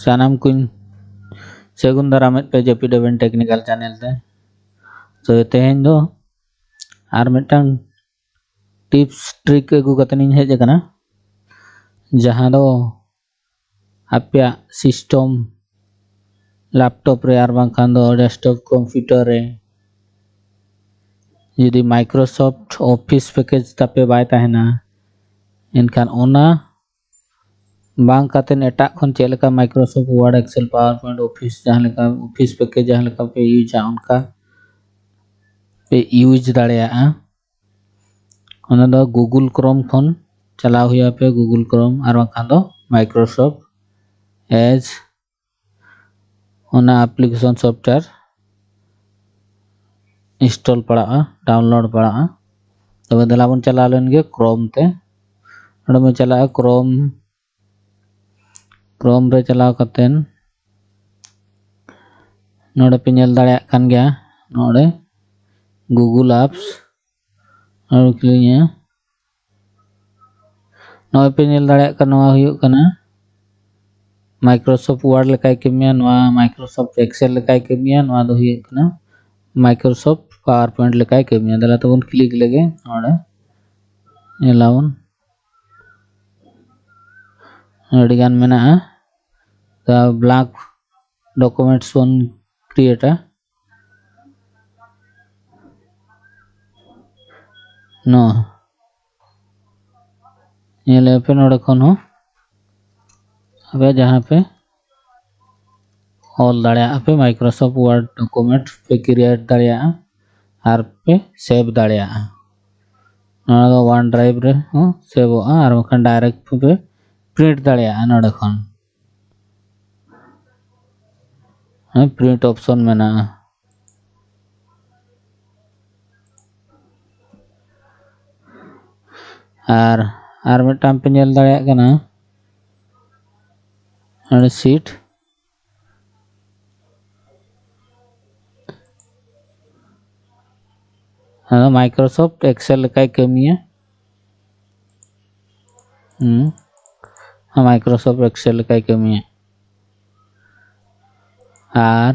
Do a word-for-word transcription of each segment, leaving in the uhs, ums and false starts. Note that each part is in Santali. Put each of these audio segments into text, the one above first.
ᱥᱟᱱᱟᱢ ᱠᱚᱧ ᱥᱟᱹᱜᱩᱱ ᱫᱟᱨᱟᱢᱮᱫ ᱯᱮ ᱡᱟᱹᱯᱤᱫ ᱮᱵᱷᱮᱱ ᱴᱮᱠᱱᱤᱠᱟᱞ ᱪᱮᱱᱮᱞ ᱛᱮ᱾ ᱛᱚ, ᱛᱮᱦᱮᱧ ᱫᱚ ᱟᱨ ᱢᱤᱫᱴᱟᱝ ᱴᱤᱯᱥ ᱴᱨᱤᱠ ᱟᱹᱜᱩ ᱠᱟᱛᱮ ᱤᱧ ᱦᱮᱡ ᱟᱠᱟᱱᱟ, ᱡᱟᱦᱟᱸ ᱫᱚ ᱟᱯᱮᱭᱟᱜ ᱥᱤᱥᱴᱚᱢ, ᱞᱮᱯᱴᱚᱯ ᱨᱮ ᱟᱨ ᱵᱟᱝᱠᱷᱟᱱ ᱫᱚ ᱰᱮᱥᱠᱴᱚᱯ ᱠᱚᱢᱯᱤᱭᱩᱴᱟᱨ ᱨᱮ ᱡᱩᱫᱤ ᱢᱟᱭᱠᱨᱳᱥᱚᱯᱷᱴ ᱚᱯᱷᱤᱥ ᱯᱮᱠᱮᱡᱽ ᱛᱟᱯᱮ ᱵᱟᱭ ᱛᱟᱦᱮᱱᱟ, ᱮᱱᱠᱷᱟᱱ ᱚᱱᱟ ᱵᱟᱝ ᱠᱟᱛᱮᱫ ᱮᱴᱟᱜ ᱠᱷᱚᱱ ᱪᱮᱫ ᱞᱮᱠᱟ Microsoft Word, Excel, PowerPoint, office, ᱡᱟᱦᱟᱸ ᱞᱮᱠᱟ ᱚᱯᱷᱤᱥ ᱯᱮᱠᱮᱡᱽ ᱡᱟᱦᱟᱸ ᱞᱮᱠᱟ ᱯᱮ ᱤᱭᱩᱡᱟ, ᱚᱱᱠᱟ ᱯᱮ ᱤᱭᱩᱡᱽ ᱫᱟᱲᱮᱭᱟᱜᱼᱟ᱾ ᱚᱱᱟ ᱫᱚ ᱜᱩᱜᱩᱞ ᱠᱨᱳᱢ ᱠᱷᱚᱱ ᱪᱟᱞᱟᱣ ᱦᱩᱭᱩᱜᱼᱟ ᱯᱮ, ᱜᱩᱜᱩᱞ ᱠᱨᱳᱢ ᱟᱨ ᱵᱟᱝᱠᱷᱟᱱ ᱫᱚ ᱢᱟᱭᱠᱨᱳᱥᱚᱯᱷᱴ ᱮᱡᱽ, ᱚᱱᱟ ᱮᱯᱞᱤᱠᱮᱥᱚᱱ ᱥᱚᱯᱷᱴᱣᱮᱭᱟᱨ ᱤᱱᱥᱴᱚᱞ ᱯᱟᱲᱟᱜᱼᱟ, ᱰᱟᱣᱩᱱᱞᱳᱰ ᱯᱟᱲᱟᱜᱼᱟ᱾ ᱛᱚᱵᱮ ᱫᱮᱞᱟ ᱵᱚᱱ ᱪᱟᱞᱟᱣ ᱞᱮᱱ ᱜᱮ ᱠᱨᱳᱢ ᱛᱮ᱾ ᱚᱸᱰᱮ ᱵᱚᱱ ᱪᱟᱞᱟᱜᱼᱟ ᱠᱨᱳᱢ, ᱠᱨᱳᱢ ᱨᱮ ᱪᱟᱞᱟᱣ ᱠᱟᱛᱮᱱ ᱱᱚᱰᱮ ᱯᱮ ᱧᱮᱞ ᱫᱟᱲᱮᱭᱟᱜ ᱠᱟᱱ ᱜᱮᱭᱟ, ᱱᱚᱰᱮ ᱜᱩᱜᱩᱞ ᱟᱯᱥ ᱟᱨ ᱠᱞᱤᱠ ᱤᱧᱟ᱾ ᱱᱚᱜᱼᱚᱭ ᱯᱮ ᱧᱮᱞ ᱫᱟᱲᱮᱭᱟᱜ ᱠᱟᱱᱟ, ᱱᱚᱣᱟ ᱦᱩᱭᱩᱜ ᱠᱟᱱᱟ ᱢᱟᱭᱠᱨᱳᱥᱚᱯᱷᱴ ᱣᱟᱨᱰ ᱞᱮᱠᱟᱭ ᱠᱟᱹᱢᱤᱭᱟ, ᱱᱚᱣᱟ ᱢᱟᱭᱠᱨᱳᱥᱚᱯᱷᱴ ᱮᱠᱥᱮᱞ ᱞᱮᱠᱟᱭ ᱠᱟᱹᱢᱤᱭᱟ, ᱱᱚᱣᱟ ᱫᱚ ᱦᱩᱭᱩᱜ ᱠᱟᱱᱟ ᱢᱟᱭᱠᱨᱳᱥᱚᱯᱷᱴ ᱯᱟᱣᱟᱨ ᱯᱚᱭᱮᱱᱴ ᱞᱮᱠᱟᱭ ᱠᱟᱹᱢᱤᱭᱟ᱾ ᱫᱮᱞᱟ ᱛᱟᱵᱚᱱ ᱠᱞᱤᱠ ᱞᱮᱜᱮ, ᱱᱚᱰᱮ ᱧᱮᱞᱟᱵᱚᱱ ᱟᱹᱰᱤᱜᱟᱱ ᱢᱮᱱᱟᱜᱼᱟ᱾ ᱛᱚ ᱵᱞᱟᱝᱠ ᱰᱚᱠᱩᱢᱮᱱᱴᱥ ᱵᱚᱱ ᱠᱨᱤᱭᱮᱴᱟ᱾ ᱱᱚᱣᱟ ᱧᱮᱞᱮᱫ ᱯᱮ, ᱱᱚᱰᱮ ᱠᱷᱚᱱ ᱦᱚᱸ ᱟᱯᱮ ᱡᱟᱦᱟᱸ ᱯᱮ ᱚᱞ ᱫᱟᱲᱮᱭᱟᱜᱼᱟ ᱯᱮ, ᱢᱟᱭᱠᱨᱳᱥᱚᱯᱷᱴ ᱣᱟᱨᱰ ᱰᱚᱠᱩᱢᱮᱱᱴ ᱯᱮ ᱠᱨᱤᱭᱮᱴ ᱫᱟᱲᱮᱭᱟᱜᱼᱟ ᱟᱨ ᱯᱮ ᱥᱮᱵᱷ ᱫᱟᱲᱮᱭᱟᱜᱼᱟ᱾ ᱱᱚᱣᱟ ᱫᱚ ᱚᱣᱟᱱ ᱰᱨᱟᱭᱤᱵᱷ ᱨᱮ ᱦᱚᱸ ᱥᱮᱵᱷᱚᱜᱼᱟ ᱟᱨ ᱵᱟᱝᱠᱷᱟᱱ ᱰᱟᱭᱨᱮᱠᱴ ᱯᱮ ᱯᱨᱤᱱᱴ ᱫᱟᱲᱮᱭᱟᱜᱼᱟ᱾ ᱱᱚᱰᱮ ᱠᱷᱚᱱ ᱦᱮᱸ, ᱯᱨᱤᱱᱴ ᱚᱯᱥᱚᱱ ᱢᱮᱱᱟᱜᱼᱟ᱾ ᱟᱨ ᱟᱨ ᱢᱤᱫᱴᱟᱝ ᱯᱮ ᱧᱮᱞ ᱫᱟᱲᱮᱭᱟᱜ ᱠᱟᱱᱟ, ᱱᱚᱰᱮ ᱥᱤᱴ, ᱚᱱᱟ ᱫᱚ ᱢᱟᱭᱠᱨᱳᱥᱚᱯᱷᱴ ᱮᱠᱥᱮᱞ ᱞᱮᱠᱟᱭ ᱠᱟᱹᱢᱤᱭᱟ᱾ ᱦᱩᱸ, ᱢᱟᱭᱠᱨᱳᱥᱚᱯᱷᱴ ᱮᱠᱥᱮᱞ ᱞᱮᱠᱟᱭ ᱠᱟᱹᱢᱤᱭᱟ᱾ ᱟᱨ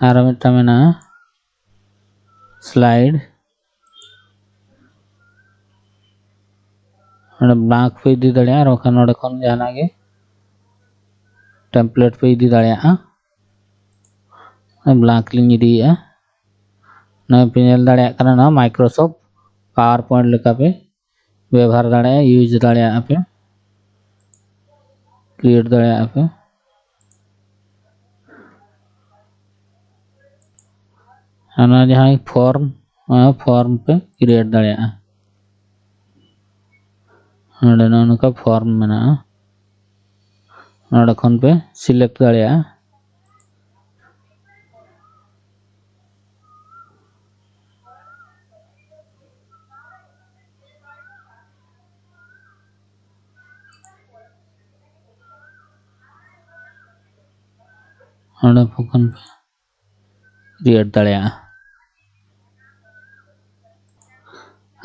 ᱟᱨ ᱢᱤᱫᱴᱟᱝ ᱢᱮᱱᱟᱜᱼᱟ ᱥᱞᱟᱭᱤᱰ᱾ ᱱᱚᱰᱮ ᱵᱞᱟᱝᱠ ᱯᱮ ᱤᱫᱤ ᱫᱟᱲᱮᱭᱟᱜᱼᱟ, ᱟᱨ ᱵᱟᱠᱷᱟᱱ ᱱᱚᱰᱮ ᱠᱷᱚᱱ ᱡᱟᱦᱟᱱᱟᱜ ᱜᱮ ᱴᱮᱢᱯᱞᱮᱴ ᱯᱮ ᱤᱫᱤ ᱫᱟᱲᱮᱭᱟᱜᱼᱟ᱾ ᱵᱞᱟᱝᱠ ᱞᱤᱧ ᱤᱫᱤᱭᱮᱫᱼᱟ᱾ ᱱᱚᱜᱼᱚᱭ ᱯᱮ ᱧᱮᱞ ᱫᱟᱲᱮᱭᱟᱜ ᱠᱟᱱᱟ, ᱱᱚᱣᱟ ᱢᱟᱭᱠᱨᱳᱥᱚᱯᱷᱴ ᱯᱟᱣᱟᱨ ᱯᱚᱭᱮᱱᱴ ᱞᱮᱠᱟ ᱯᱮ ᱵᱮᱵᱚᱦᱟᱨ ᱫᱟᱲᱮᱭᱟᱜᱼᱟ, ᱤᱭᱩᱡᱽ ᱫᱟᱲᱮᱭᱟᱜᱼᱟ ᱯᱮ, ᱠᱨᱤᱭᱮᱴ ᱫᱟᱲᱮᱭᱟᱜᱼᱟ ᱯᱮ᱾ ᱚᱱᱟ ᱡᱟᱦᱟᱸ ᱯᱷᱚᱨᱢ, ᱚᱱᱟ ᱯᱷᱚᱨᱢ ᱯᱮ ᱠᱨᱤᱭᱮᱴ ᱫᱟᱲᱮᱭᱟᱜᱼᱟ᱾ ᱱᱚᱰᱮ ᱱᱚᱜᱼᱚ ᱱᱚᱝᱠᱟ ᱯᱷᱚᱨᱢ ᱢᱮᱱᱟᱜᱼᱟ, ᱱᱚᱰᱮ ᱠᱷᱚᱱ ᱯᱮ ᱥᱤᱞᱮᱠᱴ ᱫᱟᱲᱮᱭᱟᱜᱼᱟ᱾ ᱚᱸᱰᱮ ᱠᱷᱚᱱ ᱯᱮ ᱠᱨᱤᱭᱮᱴ ᱫᱟᱲᱮᱭᱟᱜᱼᱟ᱾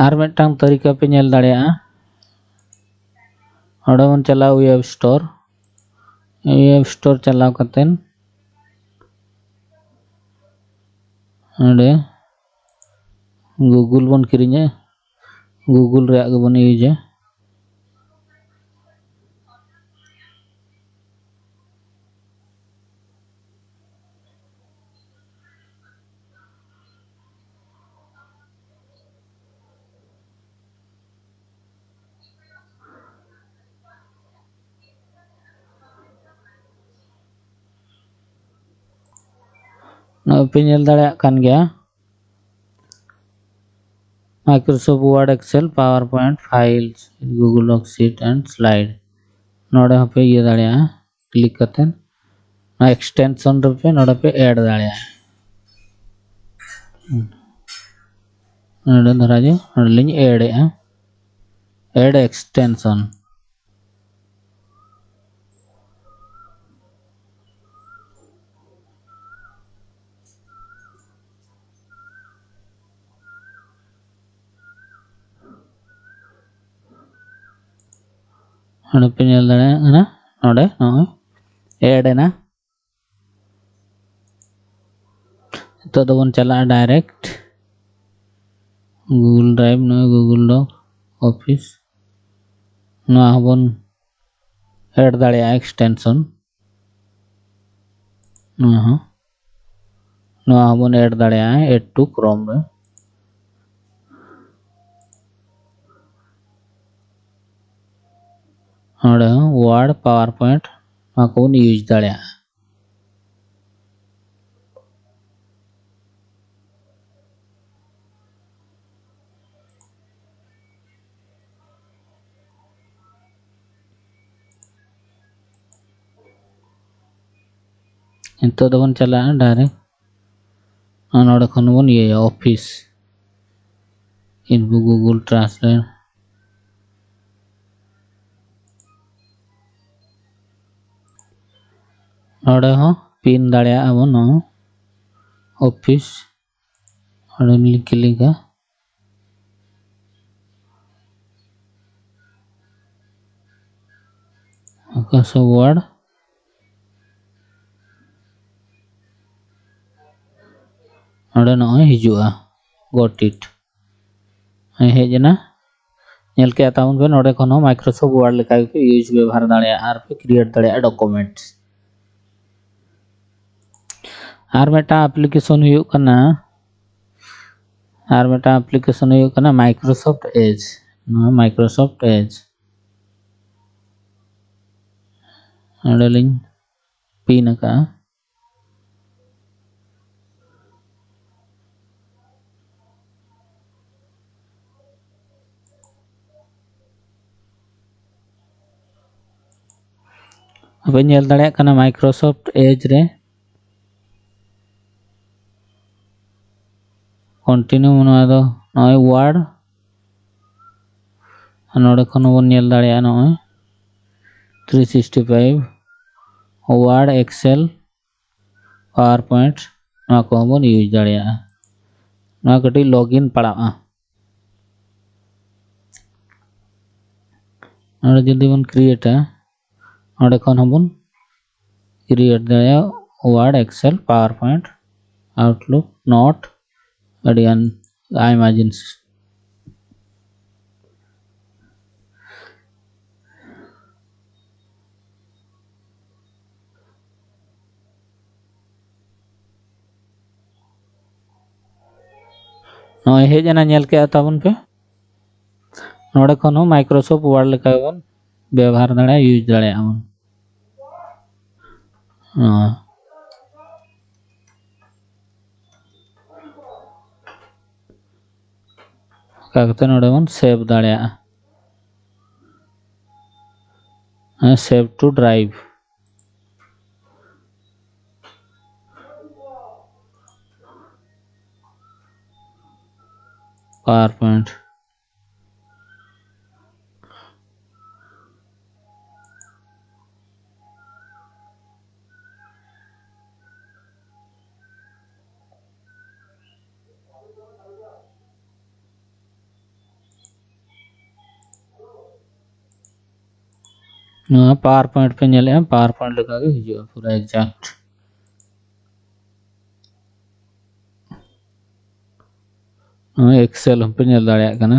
ᱟᱨ ᱢᱤᱫᱴᱟᱝ ᱛᱟᱹᱨᱤᱠᱟ ᱯᱮ ᱧᱮᱞ ᱫᱟᱲᱮᱭᱟᱜᱼᱟ᱾ ᱚᱸᱰᱮ ᱵᱚᱱ ᱪᱟᱞᱟᱣ ᱣᱮᱵ ᱥᱴᱳᱨ᱾ ᱣᱮᱵ ᱥᱴᱳᱨ ᱪᱟᱞᱟᱣ ᱠᱟᱛᱮᱱ ᱚᱸᱰᱮ ᱜᱩᱜᱩᱞ ᱵᱚᱱ ᱠᱤᱨᱤᱧᱟ, ᱜᱩᱜᱩᱞ ᱨᱮᱭᱟᱜ ᱜᱮᱵᱚᱱ ᱤᱭᱩᱡᱟ᱾ ᱱᱚᱜᱼᱚᱭ ᱯᱮ ᱧᱮᱞ ᱫᱟᱲᱮᱭᱟᱜ ᱠᱟᱱ ᱜᱮᱭᱟ, Microsoft Word, Excel, PowerPoint, Files, Google Docs, Sheet and Slide᱾ ᱱᱚᱰᱮ ᱦᱚᱸᱯᱮ ᱤᱭᱟᱹ ᱫᱟᱲᱮᱭᱟᱜᱼᱟ, ᱠᱞᱤᱠ ᱠᱟᱛᱮ ᱱᱚᱣᱟ ᱮᱠᱥᱴᱮᱱᱥᱚᱱ ᱨᱮᱯᱮ ᱱᱚᱰᱮ ᱯᱮ ᱮᱰ ᱫᱟᱲᱮᱭᱟᱜᱼᱟ᱾ ᱱᱚᱰᱮ ᱫᱷᱚᱨᱟ ᱡᱮ ᱱᱚᱰᱮ ᱞᱤᱧ ᱮᱰ ᱮᱜᱼᱟ, ᱮᱰ ᱮᱠᱥᱴᱮᱱᱥᱚᱱ᱾ ᱱᱚᱰᱮ ᱯᱮ ᱧᱮᱞ ᱫᱟᱲᱮᱭᱟᱜ ᱠᱟᱱᱟ, ᱱᱚᱰᱮ ᱱᱚᱜᱼᱚᱭ ᱮᱰ ᱮᱱᱟ᱾ ᱱᱤᱛᱚᱜ ᱫᱚᱵᱚᱱ ᱪᱟᱞᱟᱜᱼᱟ direct Google Drive, ᱱᱚᱣᱟ Google Doc, Office, ᱱᱚᱣᱟ ᱦᱚᱸᱵᱚᱱ add ᱫᱟᱲᱮᱭᱟᱜᱼᱟ extension᱾ ᱱᱚᱣᱟ ᱦᱚᱸ ᱱᱚᱣᱟ ᱦᱚᱸᱵᱚᱱ add ᱫᱟᱲᱮᱭᱟᱜᱼᱟ add to Chrome ᱨᱮ᱾ ᱱᱚᱰᱮ ᱦᱚᱸ Word, PowerPoint, ᱱᱚᱣᱟ ᱠᱚᱵᱚᱱ use ᱫᱟᱲᱮᱭᱟᱜᱼᱟ᱾ ᱱᱤᱛᱚᱜ ᱫᱚᱵᱚᱱ ᱪᱟᱞᱟᱜᱼᱟ direct, ᱟᱨ ᱱᱚᱰᱮ ᱠᱷᱚᱱ ᱵᱚᱱ ᱤᱭᱟᱹᱭᱟ Office, ᱤᱱᱵᱚ Google Translate᱾ ᱱᱚᱰᱮ ᱦᱚᱸ pin ᱫᱟᱲᱮᱭᱟᱜᱼᱟ ᱵᱚᱱ ᱱᱚᱣᱟ Office, ᱚᱸᱰᱮ ᱞᱤᱧ clickᱟ᱾ Microsoft Word, ᱱᱚᱰᱮ ᱱᱚᱜᱼᱚᱭ ᱦᱤᱡᱩᱜᱼᱟ, got it, ᱦᱮᱡ ᱮᱱᱟ᱾ ᱧᱮᱞ ᱠᱮᱜᱼᱟ ᱛᱟᱵᱚᱱ ᱯᱮ, ᱱᱚᱰᱮ ᱠᱷᱚᱱ ᱦᱚᱸ Microsoft Word ᱞᱮᱠᱟ ᱜᱮᱯᱮ use ᱵᱮᱵᱚᱦᱟᱨ ᱫᱟᱲᱮᱭᱟᱜᱼᱟ ᱟᱨ ᱯᱮ create ᱫᱟᱲᱮᱭᱟᱜᱼᱟ documents᱾ ᱟᱨ ᱢᱤᱫᱴᱟᱝ application ᱦᱩᱭᱩᱜ ᱠᱟᱱᱟ, ᱟᱨ ᱢᱤᱫᱴᱟᱝ application ᱦᱩᱭᱩᱜ ᱠᱟᱱᱟ Microsoft Edge᱾ ᱱᱚᱣᱟ Microsoft Edge ᱱᱚᱰᱮ ᱞᱤᱧ pin ᱟᱠᱟᱫᱼᱟ᱾ ᱟᱯᱮ ᱧᱮᱞ ᱫᱟᱲᱮᱭᱟᱜ ᱠᱟᱱᱟ Microsoft Edge ᱨᱮ continue, ᱱᱚᱣᱟ ᱫᱚ ᱱᱚᱜᱼᱚᱭ Word, ᱟᱨ ᱱᱚᱰᱮ ᱠᱷᱚᱱ ᱦᱚᱸᱵᱚᱱ ᱧᱮᱞ ᱫᱟᱲᱮᱭᱟᱜᱼᱟ ᱱᱚᱜᱼᱚᱭ three sixty five, Word, Excel, PowerPoint, ᱱᱚᱣᱟ ᱠᱚᱦᱚᱸ ᱵᱚᱱ use ᱫᱟᱲᱮᱭᱟᱜᱼᱟ᱾ ᱱᱚᱣᱟ ᱠᱟᱹᱴᱤᱡ login ᱯᱟᱲᱟᱜᱼᱟ᱾ ᱱᱚᱰᱮ ᱡᱩᱫᱤ ᱵᱚᱱ createᱟ, ᱱᱚᱰᱮ ᱠᱷᱚᱱ ᱦᱚᱸᱵᱚᱱ create ᱫᱟᱲᱮᱭᱟᱜᱼᱟ Word, Excel, PowerPoint, Outlook, Note, ᱟᱹᱰᱤᱜᱟᱱ ᱟᱭᱢᱟ ᱡᱤᱱᱤᱥ᱾ ᱱᱚᱜᱼᱚᱭ ᱦᱮᱡ ᱮᱱᱟ, ᱧᱮᱞ ᱠᱮᱜᱼᱟ ᱛᱟᱵᱚᱱ ᱯᱮ᱾ ᱱᱚᱰᱮ ᱠᱷᱚᱱ ᱦᱚᱸ Microsoft Word ᱞᱮᱠᱟ ᱜᱮᱵᱚᱱ ᱵᱮᱵᱚᱦᱟᱨ ᱫᱟᱲᱮᱭᱟᱜᱼᱟ, use ᱫᱟᱲᱮᱭᱟᱜᱼᱟ ᱵᱚᱱ᱾ ᱦᱚᱸ᱾ ᱚᱱᱠᱟ ᱠᱟᱛᱮ ᱱᱚᱰᱮ ᱵᱚᱱ save ᱫᱟᱲᱮᱭᱟᱜᱼᱟ᱾ ᱦᱮᱸ, save to drive, PowerPoint᱾ ᱱᱚᱣᱟ PowerPoint ᱯᱮ ᱧᱮᱞᱮᱜᱼᱟ, PowerPoint ᱞᱮᱠᱟᱜᱮ ᱦᱤᱡᱩᱜᱼᱟ ᱯᱩᱨᱟᱹ exact᱾ ᱱᱚᱣᱟ Excel ᱦᱚᱸᱯᱮ ᱧᱮᱞ ᱫᱟᱲᱮᱭᱟᱜ ᱠᱟᱱᱟ᱾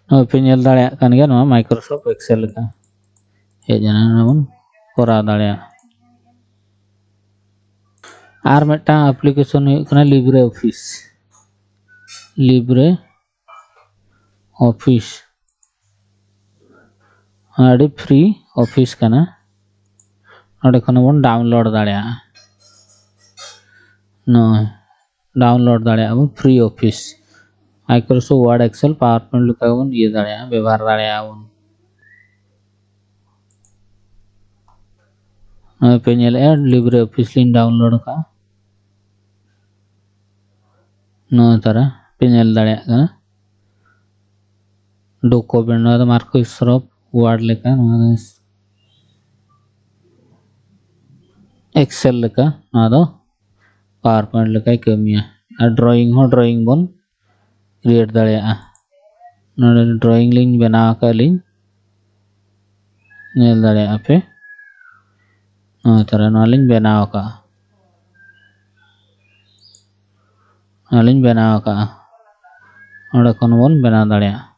ᱱᱚᱣᱟ ᱯᱮ ᱧᱮᱞ ᱫᱟᱲᱮᱭᱟᱜ ᱠᱟᱱ ᱜᱮᱭᱟ, ᱱᱚᱣᱟ Microsoft Excel ᱞᱮᱠᱟ ᱦᱮᱡ ᱮᱱᱟ, ᱱᱚᱣᱟ ᱵᱚᱱ ᱠᱚᱨᱟᱣ ᱫᱟᱲᱮᱭᱟᱜᱼᱟ᱾ ᱟᱨ ᱢᱤᱫᱴᱟᱝ application ᱦᱩᱭᱩᱜ ᱠᱟᱱᱟ LibreOffice᱾ LibreOffice ᱟᱹᱰᱤ free office ᱠᱟᱱᱟ᱾ ᱱᱚᱰᱮ ᱠᱷᱚᱱ ᱵᱚᱱ download ᱫᱟᱲᱮᱭᱟᱜᱼᱟ᱾ ᱱᱚᱜᱼᱚᱭ download ᱫᱟᱲᱮᱭᱟᱜᱼᱟ ᱵᱚᱱ free office᱾ Microsoft Word, Excel, PowerPoint ᱞᱮᱠᱟ ᱵᱚᱱ ᱤᱭᱟᱹ ᱫᱟᱲᱮᱭᱟᱜᱼᱟ, ᱵᱮᱵᱚᱦᱟᱨ ᱫᱟᱲᱮᱭᱟᱜᱼᱟ ᱵᱚᱱ᱾ ᱱᱚᱜᱼᱚᱭ ᱯᱮ ᱧᱮᱞᱮᱜᱼᱟ, LibreOffice ᱞᱤᱧ download ᱟᱠᱟᱫᱼᱟ᱾ ᱱᱚᱜᱼᱚᱭ ᱛᱟᱨᱟ ᱯᱮ ᱧᱮᱞ ᱫᱟᱲᱮᱭᱟᱜ ᱠᱟᱱᱟ, document, ᱱᱚᱣᱟ ᱫᱚ Microsoft Word ᱞᱮᱠᱟ, ᱱᱚᱣᱟ ᱫᱚ Excel ᱞᱮᱠᱟ, ᱱᱚᱣᱟ ᱫᱚ PowerPoint ᱞᱮᱠᱟᱭ ᱠᱟᱹᱢᱤᱭᱟ᱾ ᱟᱨ drawing ᱦᱚᱸ drawing ᱵᱚᱱ create ᱫᱟᱲᱮᱭᱟᱜᱼᱟ᱾ ᱱᱚᱰᱮ ᱰᱨᱚᱭᱤᱝ ᱞᱤᱧ ᱵᱮᱱᱟᱣ ᱟᱠᱟᱫ ᱞᱤᱧ, ᱧᱮᱞ ᱫᱟᱲᱮᱭᱟᱜᱼᱟ ᱯᱮ᱾ ᱱᱚᱜᱼᱚᱭ ᱛᱟᱦᱚᱞᱮ ᱱᱚᱣᱟ ᱞᱤᱧ ᱵᱮᱱᱟᱣ ᱟᱠᱟᱫᱼᱟ, ᱱᱚᱣᱟ ᱞᱤᱧ ᱵᱮᱱᱟᱣ ᱟᱠᱟᱫᱼᱟ᱾ ᱱᱚᱰᱮ ᱠᱷᱚᱱ ᱵᱚᱱ ᱵᱮᱱᱟᱣ ᱫᱟᱲᱮᱭᱟᱜᱼᱟ᱾